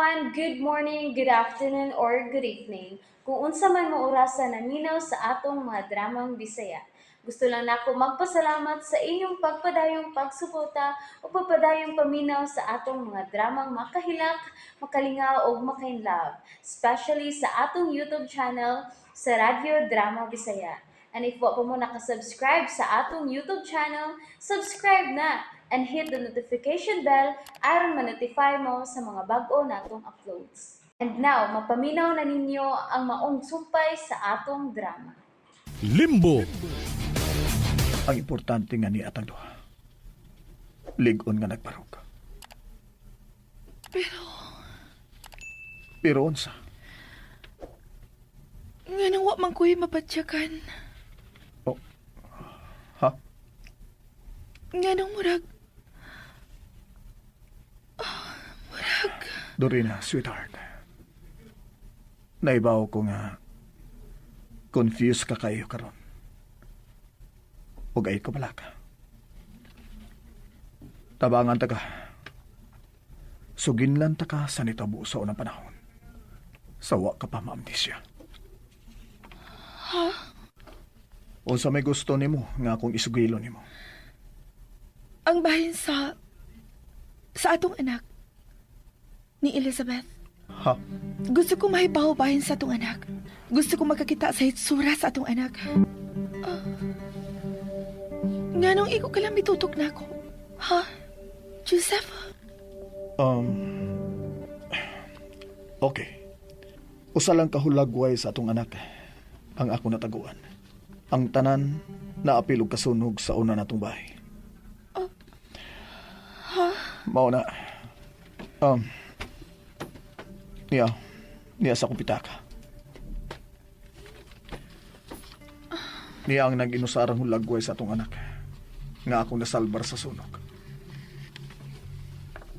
Everyone! Good morning, good afternoon, or good evening. Kung unsa man mo orasa naminaw sa atong mga dramang Bisaya. Gusto lang nako magpasalamat sa inyong pagpadayong pagsuporta o pagpadayong paminaw sa atong mga dramang makahilak, makalingaw ug makainlove, especially sa atong YouTube channel sa Radyo Drama Bisaya. And if wa pa mo nakasubscribe sa atong YouTube channel, subscribe na and hit the notification bell aron ma-notify mo sa mga bag-o natong uploads. And now, mapaminaw na ninyo ang maong sumpay sa atong drama. Limbo. Ang importante nga ni atang duha, lig-on nga nagbarog. Pero, Pero unsa? Nganong wa man ko'y mabatyakan? Oh. Ha? Nganong murag, ah, murag. Dorina, sweetheart. Naibaw ko nga confused ka kayo karon. Ug ayaw kabalaka. Tabangan ta ka. Suginlan ta ka sa nitabo sa unang panahon. Sa wa ka pa maamnesia. Ha? Unsa may gusto nimo nga akong isugilon nimo? Ang bahin sa atong anak ni Elizabeth. Ha? Gusto ko mahibaw bahin sa atong anak. Gusto ko makakita sa hitsura sa atong anak. Ah. Nganong igo ka lang mitutok na ako? Ha? Joseph? Okay. Usa lang kahulagway sa atong anak ang ako nataguan. Ang tanan naapil og kasunog sa una natong bahay. Oh. Ha? Mao na. Niya, niya sa akong pitaka. Niya ang nag-inusarang hulagway sa atong anak nga akong nasalbar sa sunog.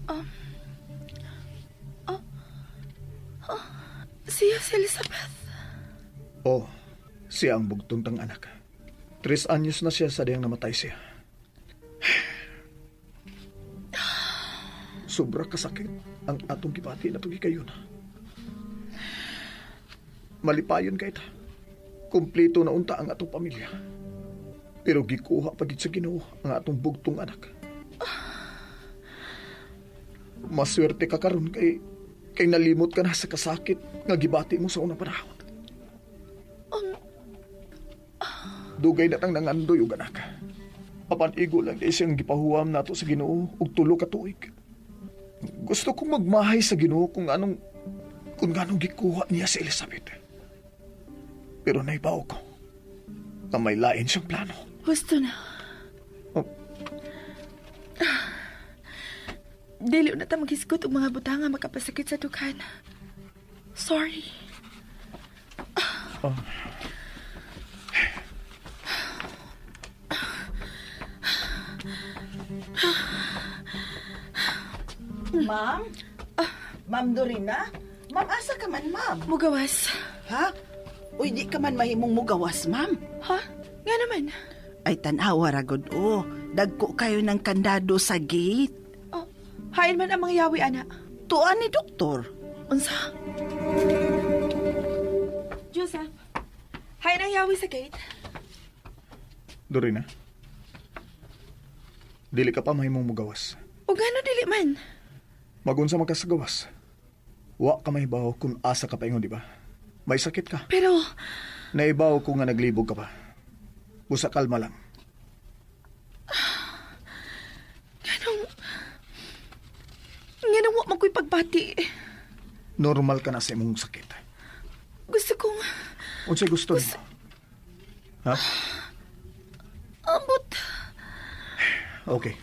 Oh. Siya si Elizabeth. Oh, siya ang bugtong tang anak. 3 anyos na siya sa diyang namatay siya. Sobra kasakit ang atong gibati na kayo na. Malipayon kay ta. Kompleto na unta ang atong pamilya. Pero gikuha pa gid sa Ginoo ang atong bugtong anak. Maswerte ka karon kay nalimot ka na sa kasakit nga gibati mo sa unang panahon. Dugay na tang nangandoy og anak. Apan igo lang di siyang gipahuwam nato sa Ginoo og 3 ka tuig. Gusto kong magmahay sa Ginoo kung anong gikuha niya si Elizabeth. Pero naibaw ko na may lain siyang plano. Gusto na. Oh. Dili na ta maghisgot og mga butang nga makapasakit sa dughan. Sorry. Oh. Ma'am? Ma'am Dorina? Ma'am, asa ka man, ma'am? Mugawas. Ha? Uy, di ka man mahimong mugawas, ma'am. Ha? Nga naman. Ay, tanawa ra gud oh. Dagko kayo ng kandado sa gate. Oh, hain man ang mga yawi, ana. Tuan ni doktor. Unsa? Joseph, hain ang yawi sa gate. Dorina. Dili ka pa mahimong mugawas. O gano dili man? Magunsa man ka sa gawas. Wa ka mahibaw kung asa ka paingon, di ba? May sakit ka. Pero, Naibaw ko nga naglibog ka pa. Busa kalma lang. Nganong wa man ko'y pagbati? Normal ka na sa imong sakit. Gusto kong Unsay gusto nimo? Ha? Ambot. Okay.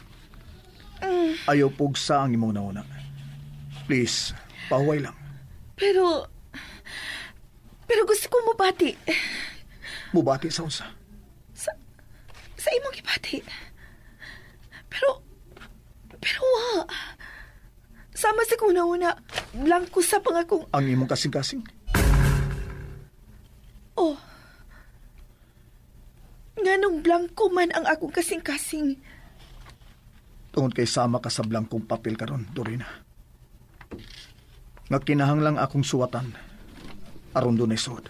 Ayaw pugsa ang imong nauna. Please, pahuway lang. Pero gusto kong mubati. Mubati sa unsa? Sa imong gibati. Pero wa. Sama sa kong nauna, blanko sa pang akong Ang imong kasing-kasing? Oh. Nganong blanko man ang akong kasing-kasing? Tungod kay sama ka sa blankong papel karon, Dorina. Nga kinahanglang akong suwatan aron dunay sud.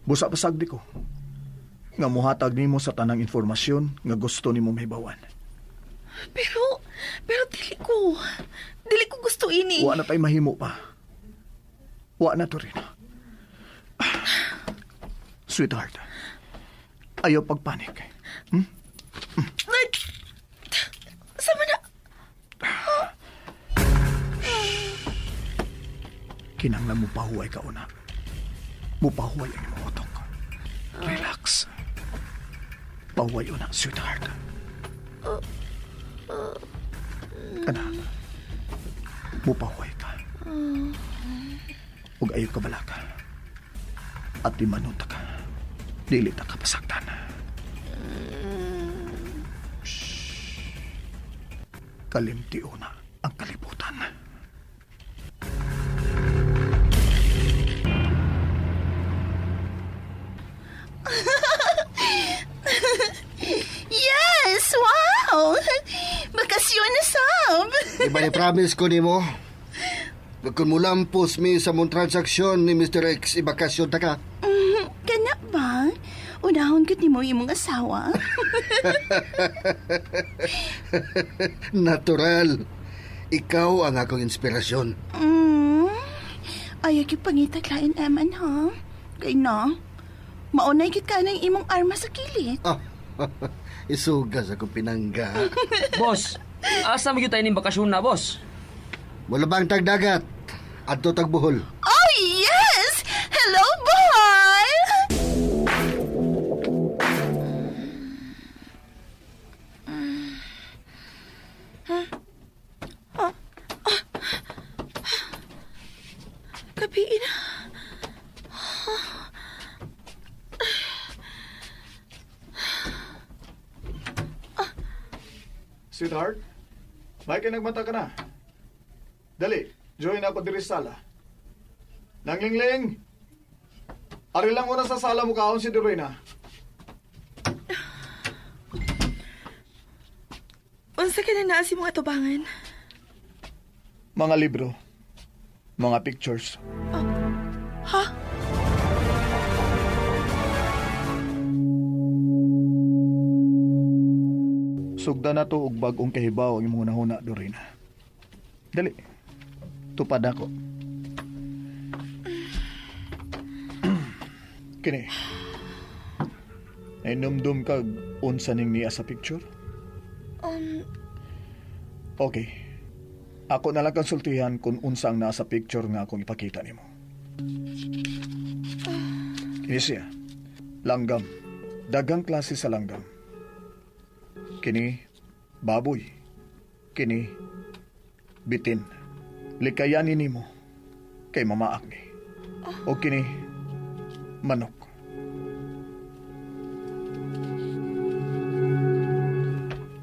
Busa pasagdi ko nga muhatag nimo sa tanang informasyon nga gusto nimo mahibawan. Pero dili ko. Dili ko gusto ini. Wa na tay mahimo pa. Wa na to rin. Sweetheart, ayaw pagpanik. Ay, sama na. Kinanglan mo pahuway ka una. Mupahuway ang imong utok. Relax. Pahuway una, sweetheart. Kana. Mupahuway ka. Ug ayaw ka balaka. At di manunta ka. Dili ta ka pasaktan. Shh. Kalimti una ang kalibutan. Yes! Wow! Bakasyon na sab! Di ba ni promise ko nimo? Kung mulampos mi sa mong transaksyon ni Mr. X, ibakasyon ta ka. Kana ba? Unahon gud nimo imong asawa. Natural. Ikaw ang akong inspirasyon. Ayaw gyud pangitag lain eman ha. Kay na. Maunay gid ka ng imong arma sa kilid. Ah, isugas akong pinangga. Boss, asa mo tayo ning bakasyon na, boss? Wala bang tagdagat? Adto tagbuhol. Oh yes! Hello, boy! Gabi na. Sweetheart, may nagmata ka na. Dali, join ako diri sa sala. Nanglingling! Ari lang una sa sala mo kaon si Dorena. Unsa ka na naa si mga atubangan? Mga libro, mga pictures. Ha? Sugda na to og bag-ong kahibaw ang imong hunahuna, Dorena. Dali, tupad ako. Kini. Nainumdum kag unsa ning niya sa picture? Okay. Ako na lang konsultihan kung unsa ang naa sa picture nga akong ipakita nimo. Kini siya. Langgam. Dagang klase sa langgam. Kini, baboy. Kini, bitin. Likayanin nimo kay mamaak ni. O kini, manok.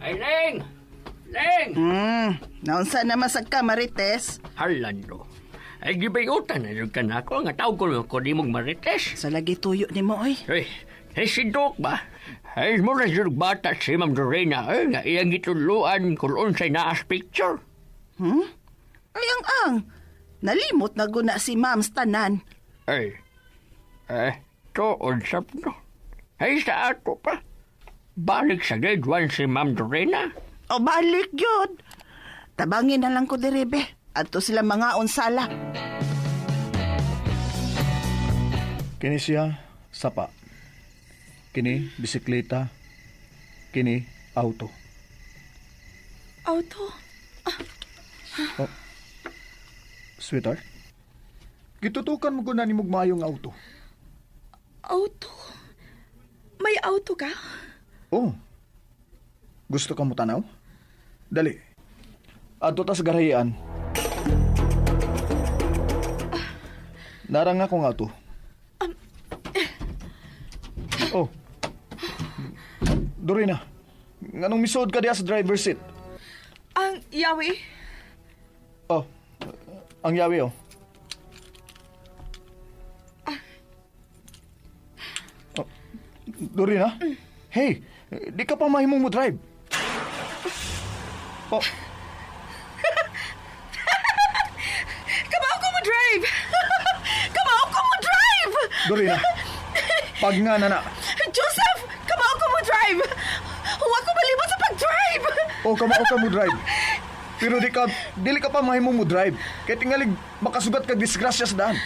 Ay, Leng! Leng! Naunsa na masag ka, Marites? Harlando. Ay, gibayutan na yun ka na ako. Nga tawag ko ko di mong marites. Sa lagi tuyo ni mo, oy. Ay, ay si Doc ba? Ay, mo na siya bata si Ma'am Dorena. Ay, nga iyang gituluan kung unsay naas picture. Ay, ang ang. Nalimot na guna si Ma'am tanan. Ay, eh, tuon sa no. Ay, sa ato pa. Balik sa grade 1 si Ma'am Dorena. O balik yun. Tabangin na lang ko direbe. Adto sila mga unsala. Kini siya, sapa. Kini, bisikleta. Kini, auto. Auto? Sweetheart, gitutukan mo guna ni maayong auto. Auto? May auto ka? Oh. Gusto ka mo tanaw? Dali. Adto ta sa garahian. Narang akong auto. Oh. Dorina, nganong misuod ka diya sa driver's seat? Ang yawi? Oh, ang yawi oh. Oh, Dorina? Hey, di ka pa mahimong mo drive. Oh, Dorina, pag nga na na. Joseph, kamao ko mo drive. Huwag ko malimot sa pag-drive. O kamao ka mo drive. Pero di ka, dili ka pa mahimo mo drive. Kay tingalig makasugat kag disgrasya sa daan.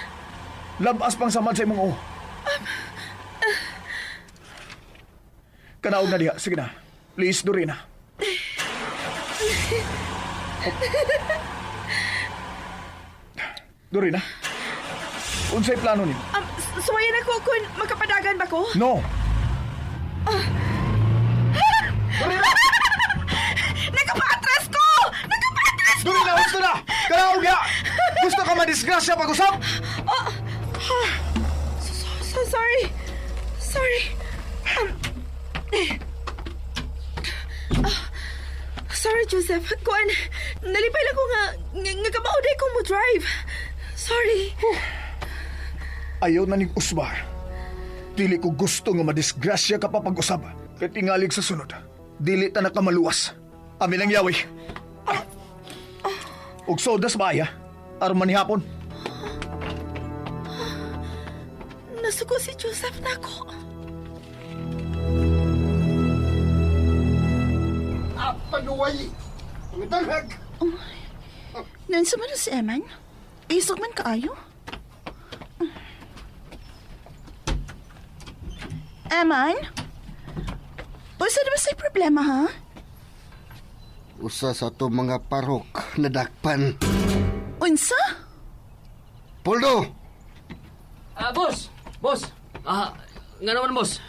Labas pang samad sa imong o. Kanaog na diha. Sige na. Please, Dorina. Dorina, unsay plano nimo? Suwayan ako kung makapadagan ba ko? No. Nakapaatras ko! Nakapaatras ko! Dorina, gusto na! Kanaog na! Gusto ka madisgrasya pag-usap? So sorry. Sorry. Eh. Sorry, Joseph. Kuan, nalipay lang ko nga kamao day ko mo drive. Sorry. Ayaw na ning usbar. Dili ko gusto nga madisgrasya ka pa pag-usab. Kay tingalig sa sunod, dili ta na ka maluwas. Amin ang yawi. Ah. Og sodas ba ya? Aron man hapon. Nasuko si Joseph nako. Panuway! Ang Nansa man na si Eman? Isog man kaayo? Eman? Unsa na ba sa'y problema, ha? Usa sa ato mga parok na dakpan. Unsa? Poldo! Ah, boss! Boss! Ah, nga naman, boss.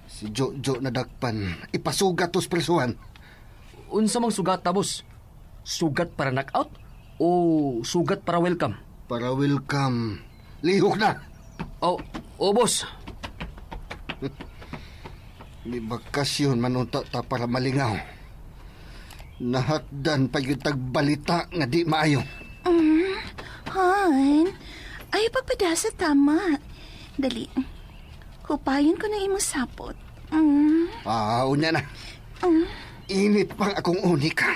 Si Jojo na dakpan. Ipasugat tos presuhan. Unsa mang sugat ta, boss? Sugat para knockout o sugat para welcome? Para welcome. Lihok na! Oh, oh boss. May bakasyon manunta ta para malingaw. Nahatdan pa yung tagbalita nga di maayo. Han, ay pagpadasa tama. Dali. Hupayon ko ng imong sapot. Ah, unya na. Init pang akong unika.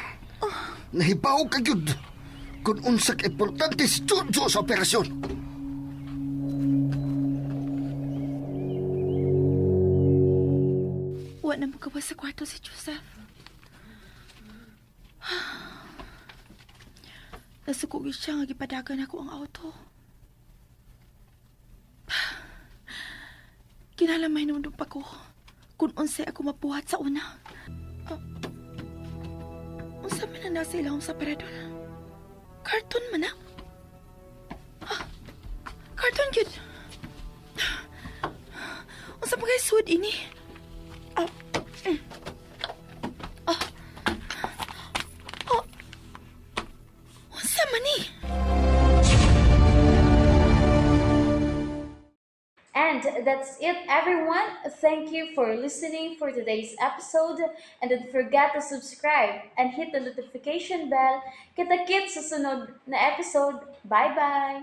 Nahibaw ka yun. Kung unsak importante si Jojo sa operasyon. Wa na mo gawas sa kwarto si Joseph. Nasuko gyud siya nga gipadagan ako ang auto. Kinalamay nung pa ko kung unsay ako mabuhat sa una. Ah, unsa man na nasa ilawom sa parador? Carton man na? Ah, carton gyud. Unsa pa kay sud ini? Unsa man ni? And that's it, everyone. Thank you for listening for today's episode. And don't forget to subscribe and hit the notification bell. Kita-kits sa sunod na episode. Bye-bye!